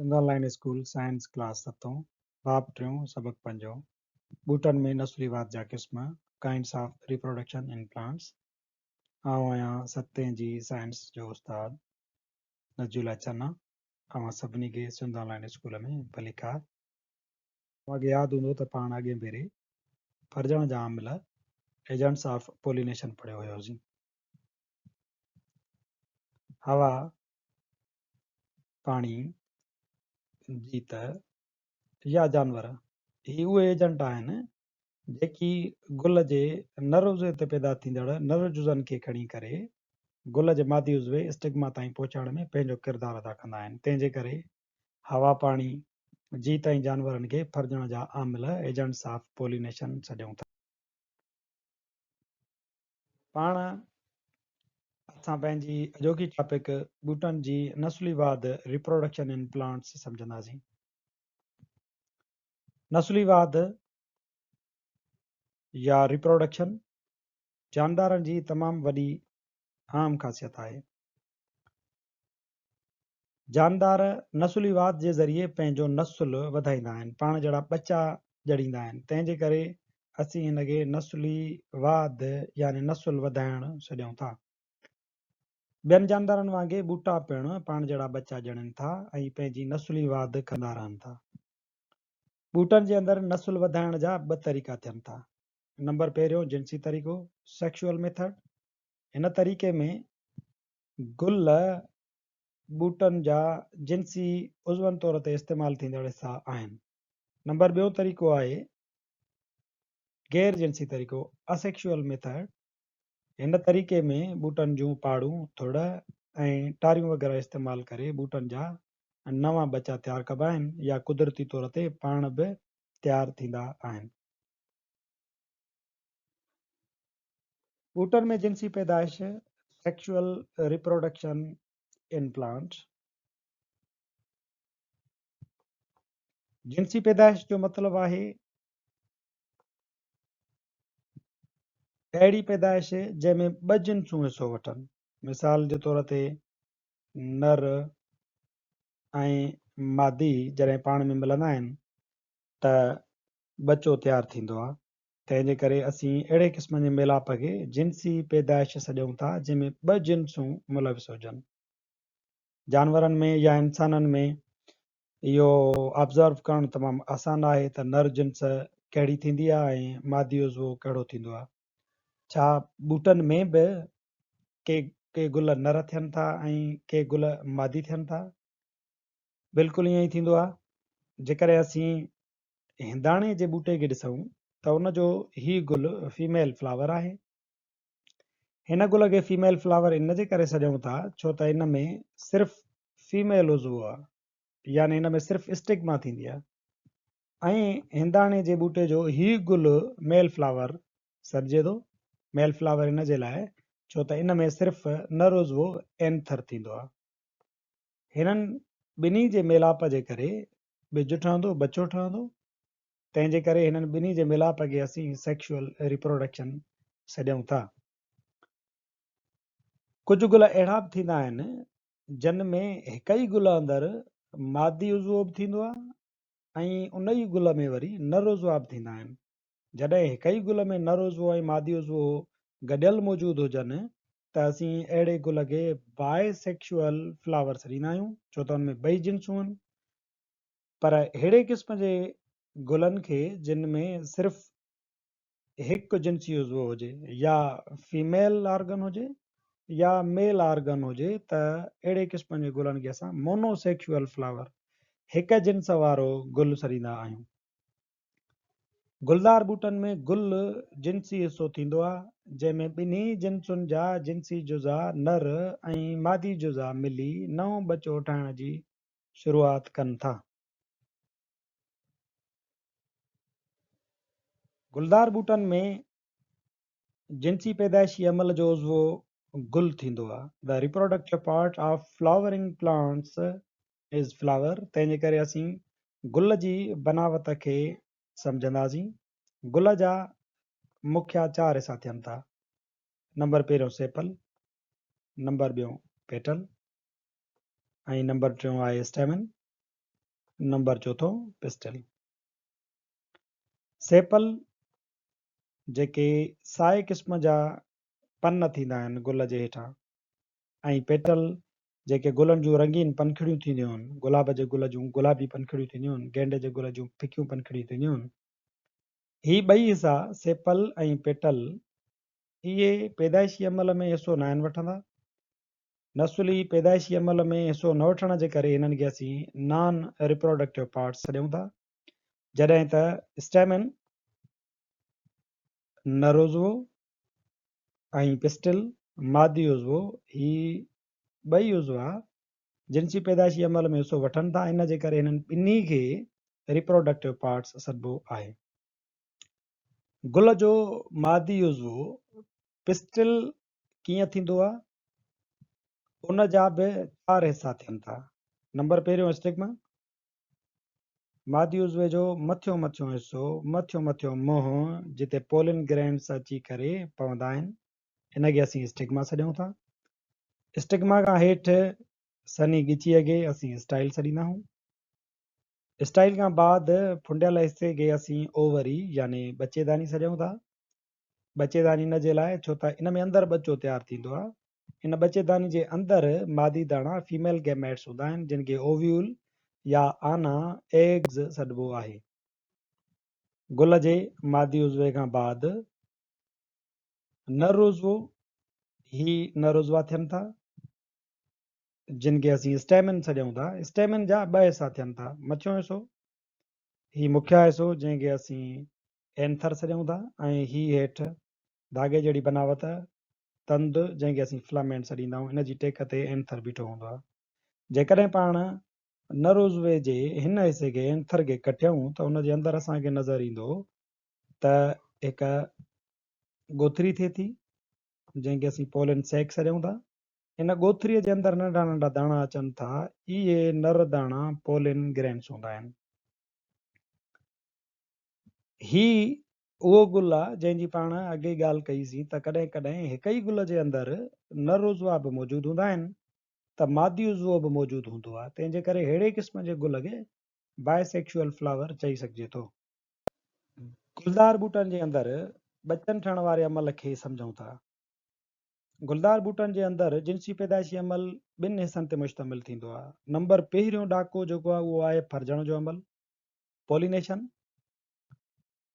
Sindh online school science class ستون، باب ٽيون، سبق پنجون، ٻوٽن ۾ نسلي واڌ جا قسم، Kinds of Reproduction in Plants، آئون آهيان ستين جي سائنس جو استاد نجي الله چنا، اوهان سڀني کي سنڌ آن لائين اسڪول ۾ ڀليڪار. اوهان کي ياد هوندو ته پاڻ اڳئين ڀيري ڦرجڻ جا عامل، Agents of Pollination، پڙهيو هيوسين. هوا، پاڻي، جيت يا جانور، هي اهي ايجنٽ آهن جيڪي گل جي نر عضوي تي پيدا ٿيندڙ نر جزن کي کڻي ڪري گل جي مادي عضوي اسٽگما تائين پهچائڻ ۾ پنهنجو ڪردار ادا ڪندا آهن. تنهن جي ڪري هوا، پاڻي، جيت ۽ جانورن کي ڦرجڻ جا عامل، Agents of Pollination، سڏيون ٿا. پاڻ اسان پنهنجي اڄوڪي ٽاپڪ ٻوٽن جي نسلي واڌ Reproduction in Plants سمجهنداسين. نسلي واڌ يا ريپروڊڪشن جاندارن جي تمام وڏي عام خاصيت آهي. جاندار نسلي واڌ جي ذريعي پنهنجو نسل وڌائيندا آهن، پاڻ جهڙا ٻچا ڄڻيندا آهن، تنهن جي ڪري اسين هن کي نسلي واڌ يعني نسل وڌائڻ سڏيون ٿا. ٻين جاندارن وانگي ٻوٽا پڻ پاڻ جهڙا ٻچا ڄڻين ٿا ۽ پنهنجي نسلي واڌ ڪندا رهن ٿا. ٻوٽن جي اندر نسل وڌائڻ جا ٻه طريقا ٿين ٿا. نمبر پهريون جنسي طريقو، Sexual Method، هن طريقي ۾ گل ٻوٽن جا جنسي عضون طور تي استعمال ٿيندڙ حصا آهن. نمبر ٻيون طريقو آهي غير جنسي طريقو، Asexual Method، هن طريقي ۾ ٻوٽن جون پاڙون، ٿڙ ۽ ٽاريون وغيره استعمال ڪري ٻوٽن جا نوان ٻچا تيار ڪبا آهن يا قدرتي طور تي پاڻ به تيار ٿيندا آهن. ٻوٽن ۾ جنسي پيدائش، Sexual Reproduction in Plants، جنسي پيدائش جو مطلب آهي اهڙي پيدائش جنهن ۾ ٻه جنسون حصو وٺن. مثال جي طور تي نر ۽ مادي جڏهن پاڻ ۾ ملندا آهن ته ٻچو تيار ٿيندو آهي. تنهن جي ڪري اسين اهڙي قسم جي ميلاپ کي جنسي پيدائش سڏيون ٿا جنهن ۾ ٻه جنسون ملوث هجن. جانورن ۾ يا انسانن ۾ اهو آبزرو ڪرڻ تمام آسان آهي ته نر جنس ڪهڙي ٿيندي آهي ۽ مادي عضوو ڪهڙو ٿيندو آهي. ڇا ٻوٽن ۾ به ڪي ڪي گل نر ٿين ٿا ۽ ڪي گل مادي ٿين ٿا؟ بلڪل ائين ئي ٿيندو آهي. جيڪڏهن اسين هنداڻي جي ٻوٽي کي ڏسون ته ان جو هي گل فيميل فلاور آهي. هن گل کي فيميل فلاور ان جي ڪري سڏيون ٿا ڇو ته ان ۾ صرف فيميل عضوو آهي يعني ان ۾ صرف اسٽگما ٿيندي آهي ۽ هنداڻي جي ٻوٽي جو هي گل ميل فلاور سڏجي ٿو. ميل فلاور ان جي لاء ڇو ته ان ۾ صرف نر عضوو اينٿر ٿيندو آهي. هنن ٻنهي جي ميلاپ جي ڪري ٻج ٺهندو، ٻچو ٺهندو، تنهن جي ڪري هنن ٻنهي جي ميلاپ کي اسين سيڪشوئل ريپروڊڪشن سڏيون ٿا. ڪجهه گل اهڙا به ٿيندا آهن، جن ۾ هڪ ئي گل اندر مادي عضوو به ٿيندو آهي ۽ ان ئي گل ۾ وري نر عضوا به ٿيندا آهن. جڏهن هڪ ئي گل ۾ نر عضوو ۽ مادي عضوو گڏيل موجود هجن ته اسين اهڙي گل کي باء سيڪشوئل فلاور سڏيندا آهيون، ڇو ته ان ۾ ٻئي جنسون آهن. پر اهڙي قسم جي گلن کي جن ۾ صرف هڪ جنسي عضوو هجي يا فيميل آرگن هجي يا ميل آرگن هجي ته اهڙي قسم جي گلن کي اسان مونو سيڪشوئل فلاور، هڪ جنس وارو گل، سڏيندا آهيون. گلدار ٻوٽن ۾ گل جنسي حصو ٿيندو آهي، جنهن ۾ ٻنهي جنسن جا جنسي جزا نر ۽ مادي جزا ملي نئون ٻچو ٺاهڻ جي شروعات ڪن ٿا. گلدار ٻوٽن ۾ جنسي پيدائشي عمل جو عضوو گل ٿيندو آهي. The reproductive part of flowering plants is flower تنهن جي ڪري اسين گل جي بناوت کي سمجهنداسين. گل جا مکيه چار حصا ٿين ٿا. نمبر پهريون سيپل، نمبر ٻيون پيٽل ۽ نمبر ٽيون آهي اسٽيمن. نمبر چوٿون پسٽل. سيپل جيڪي سائي قسم جا پن ٿيندا آهن گل جي هيٺان ۽ پيٽل جيڪي گلن جون رنگين پنکڙيون ٿينديون آهن، گلاب جي گل جون گلابي پنکڙيون ٿينديون آهن، گينڊي جي گل جون ڦڪيون پنکڙيون ٿينديون آهن. هي ٻئي حصا سيپل ۽ پيٽل اهي پيدائشي عمل ۾ حصو ناهن وٺندا. نسلي پيدائشي عمل ۾ حصو نه وٺڻ جي ڪري هنن کي اسين نان ريپروڊڪٽو پارٽس سڏيون ٿا. جڏهن ته اسٽيمن، نر عضوو، ۽ پسٽل، مادي عضوو، هي ٻئي عضوا جنسي پيدائشي عمل ۾ حصو وٺن ٿا، ان جي ڪري هنن ٻنهي کي ريپروڊڪٽو پارٽس سڏبو آهي. گل جو مادي عضوو پسٽل ڪيئن ٿيندو آهي؟ ان جا به چار حصا ٿين ٿا. نمبر پهريون اسٽگما، مادي عضوي جو مٿيون مٿيون حصو، مٿيون مٿيون منهن، جتي پولين گرينڊس اچي ڪري پوندا آهن، ان کي اسين اسٽگما سڏيون ٿا. اسٽگما کان هيٺ سنهي ڳچيء کي اسين اسٽائل سڏيندا آهيون. اسٽائل کان بعد ڦنڊيل حصي کي اسين اووري يعني ٻچيداني سڏيون ٿا. ٻچيداني ان جي لاء ڇو ته ان ۾ اندر ٻچو تيار ٿيندو آهي. ان ٻچيداني جي اندر مادي داڻا Female Gametes هوندا آهن جن کي اوويول يا آنا Eggs سڏبو آهي. گل جي مادي عضوي کان بعد نر عضوو، هي نر عضوا ٿين ٿا جن کي اسين اسٽيمن سڏيون ٿا. اسٽيمن جا ٻه حصا ٿين ٿا، مٿيون حصو هي مکيه حصو جنهن کي اسين اينٿر سڏيون ٿا ۽ هي هيٺ ڌاڳي جهڙي بناوت تند جنهن کي اسين فلامينٽ سڏيندا آهيون ان جي ٽيڪ تي اينٿر بيٺو هوندو آهي. جيڪڏهن پاڻ نر عضوي جي هن حصي کي اينٿر کي ڪٽيون ته ان جي اندر اسان کي نظر ايندو ته هڪ ڳوٿري ٿئي ٿي جنهن کي اسين پولين سيڪ سڏيون ٿا. ان ڳوٿريء جي اندر ننڍا ننڍا داڻا اچن ٿا اهي نر داڻا پولين گرينس هوندا آهن. هي اهو گل آ جنهن جي پاڻ اڳي ڳالهه ڪئي سين ته ڪڏهن ڪڏهن هڪ ئي گل جي اندر نر عضوا به موجود هوندا آهن ته مادي عضوو به موجود هوندو آ تنهن جي ڪري ههڙي قسم جي گل کي باء سيڪشوئل فلاور چئي سگهجي ٿو. گلدار ٻوٽن جي اندر ٻچن ٺهڻ واري عمل کي سمجهون ٿا. گلدار ٻوٽن جي اندر جنسي پيدائشي عمل ٻن حصن تي مشتمل ٿيندو آ. نمبر پهريون ڏاڪو جيڪو آ اهو آهي ڦرجڻ جو عمل، Pollination.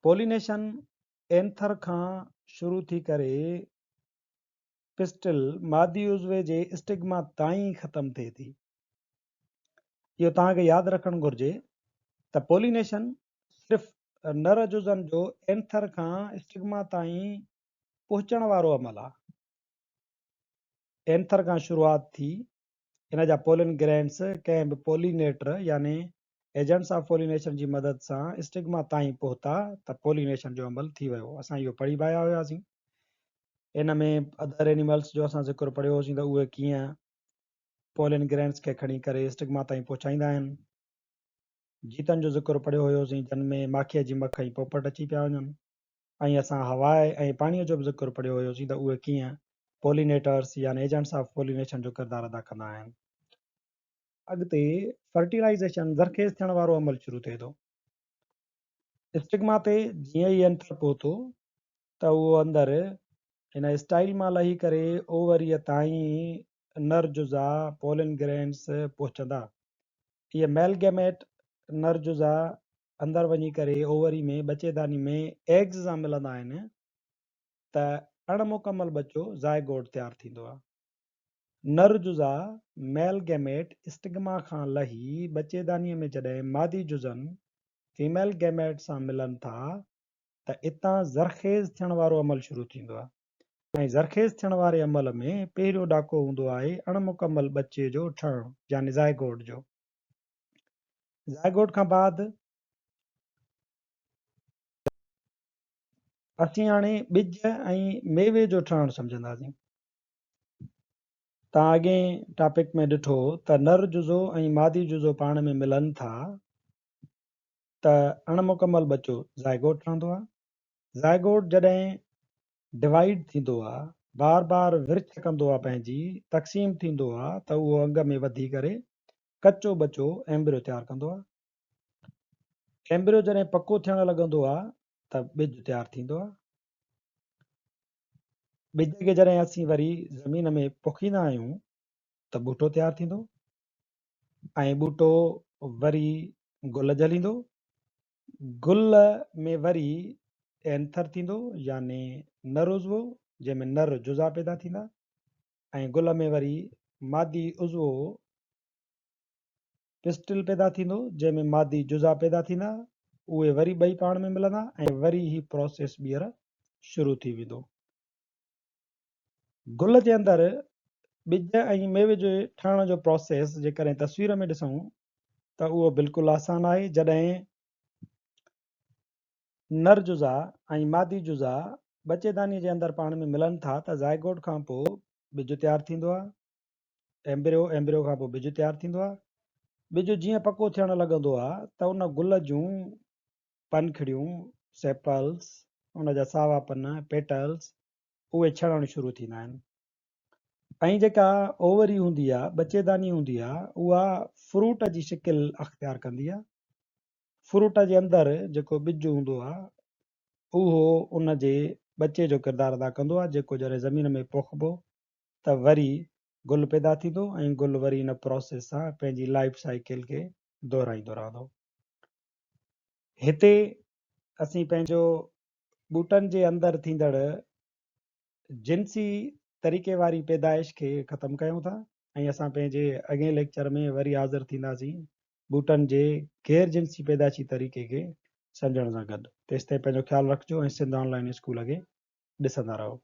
Pollination اينٿر کان شروع ٿي ڪري پسٽل، مادي عضوي جي اسٽگما تائين ختم ٿئي ٿي. اهو توهان کي ياد رکڻ گهرجي ته پولينيشن صرف نر جزن جو اينٿر کان اسٽگما تائين پهچڻ وارو عمل آ. اينٿر کان شروعات ٿي ان جا پولين گرينس ڪنهن به پولينيٽر يعني ايجنٽس آف پولينيشن جي مدد سان اسٽگما تائين پهتا ته پولينيشن جو عمل ٿي ويو. اسان اهو پڙهي به آيا هياسين. ان ۾ ادر اينيملس جو اسان ذڪر پڙهيو هوسين ته اهي ڪيئن پولين گرينس کي کڻي ڪري اسٽگما تائين پهچائيندا آهن. جيتن جو ذڪر پڙهيو هيوسين جن ۾ ماکيء جي مک ۽ پوپٽ اچي پيا وڃن. ۽ اسان هواء ۽ پاڻيء جو به ذڪر پڙهيو هيوسين ته اهي ڪيئن پولينيٽرس يعني ايجنٽس آف پولينيشن جو ڪردار ادا ڪندا آهن. اڳتي فرٽيلائيزيشن زرخيز ٿيڻ وارو عمل شروع ٿئي ٿو. اسٽگما تي جيئن ئي اينٿر پهتو ته اهو اندر هن اسٽائل مان لهي ڪري اووريء تائين نر جزا، پولين گرينس، پهچندا. اهي ميل گيميٽ نر جزا اندر وڃي ڪري اووري ۾ ٻچيداني ۾ ايگز سان ملندا آهن ته اڻ مڪمل ٻچو زائگوٽ تيار ٿيندو آهي. نر جزا Male Gamete اسٽگما کان لهي ٻچيداني ۾ جڏهن مادي جزن Female Gamete سان ملن ٿا ته اتان زرخيز ٿيڻ وارو عمل شروع ٿيندو آهي ۽ زرخيز ٿيڻ واري عمل ۾ پهريون ڏاڪو هوندو آهي اڻ مڪمل ٻچي جو ٺهڻ يعني زائگوٽ جو. زائگوٽ کان بعد اسين هاڻي ٻج ۽ ميوي جو ٺهڻ سمجهنداسين. تان اڳئين ٽاپڪ ۾ ڏٺو ته نر جزو ۽ مادي جزو پاڻ ۾ ملن ٿا ته اڻ مڪمل ٻچو زائگوٽ ٺهندو آهي. زائگوٽ جڏهن ڊوائيڊ ٿيندو آ، بار بار ورڇ ڪندو آ پنهنجي، تقسيم ٿيندو آ ته اهو انگ ۾ وڌي ڪري ڪچو ٻچو، Embryo، تيار ڪندو آ. ايمبريو جڏهن پڪو ٿيڻ لڳندو آهي ته ٻج تيار ٿيندو آهي. ٻج کي جڏهن اسين وري زمين ۾ پوکيندا آهيون ته ٻوٽو تيار ٿيندو ۽ ٻوٽو وري گل جهليندو. گل ۾ وري اينٿر ٿيندو يعني نر عضوو جنهن ۾ نر جزا پيدا ٿيندا ۽ گل ۾ وري مادي عضوو پسٽل پيدا ٿيندو جنهن ۾ مادي جزا پيدا ٿيندا اهي وري ٻئي پاڻ ۾ ملندا ۽ وري هي پروسيس ٻيهر شروع ٿي ويندو. گل جي اندر ٻج ۽ ميوي جي ٺهڻ جو پروسيس جيڪڏهن تصوير ۾ ڏسون ته اهو بلڪل آسان آهي جڏهن نر جزا ۽ مادي جزا ٻچيداني جي اندر پاڻ ۾ ملن ٿا ته زائگوٽ کان پوء ٻج تيار ٿيندو آهي. ايمبريو، ايمبريو کان پوء ٻج تيار ٿيندو آهي. ٻج جيئن پڪو ٿيڻ لڳندو آهي ته ان گل جون پنکڙيون، Sepals، ان جا ساوا پن، Petals، اهي ڇڻڻ شروع ٿيندا آهن ۽ جيڪا اووري هوندي آهي، ٻچيداني هوندي آهي، اها فروٽ جي شڪل اختيار ڪندي آهي. فروٽ جي اندر جيڪو ٻج هوندو آهي، اهو ان جي ٻچي جو ڪردار ادا ڪندو آهي، جيڪو جڏهن زمين ۾ پوکبو ته وري گل پيدا ٿيندو ۽ گل وري ان پروسيس سان پنهنجي لائيف سائيڪل کي دهرائيندو رهندو. هتي اسين پنهنجو ٻوٽن جي اندر ٿيندڙ جنسي طريقي واري پيدائش کي ختم ڪيون ٿا ۽ اسان پنهنجي اڳئين ليڪچر ۾ وري حاضر ٿينداسين ٻوٽن جي غير جنسي پيدائشي طريقي کي سمجهڻ سان گڏ. تيستائين پنهنجو خيال رکجو ۽ سنڌ آن لائين اسڪول کي ڏسندا رهو.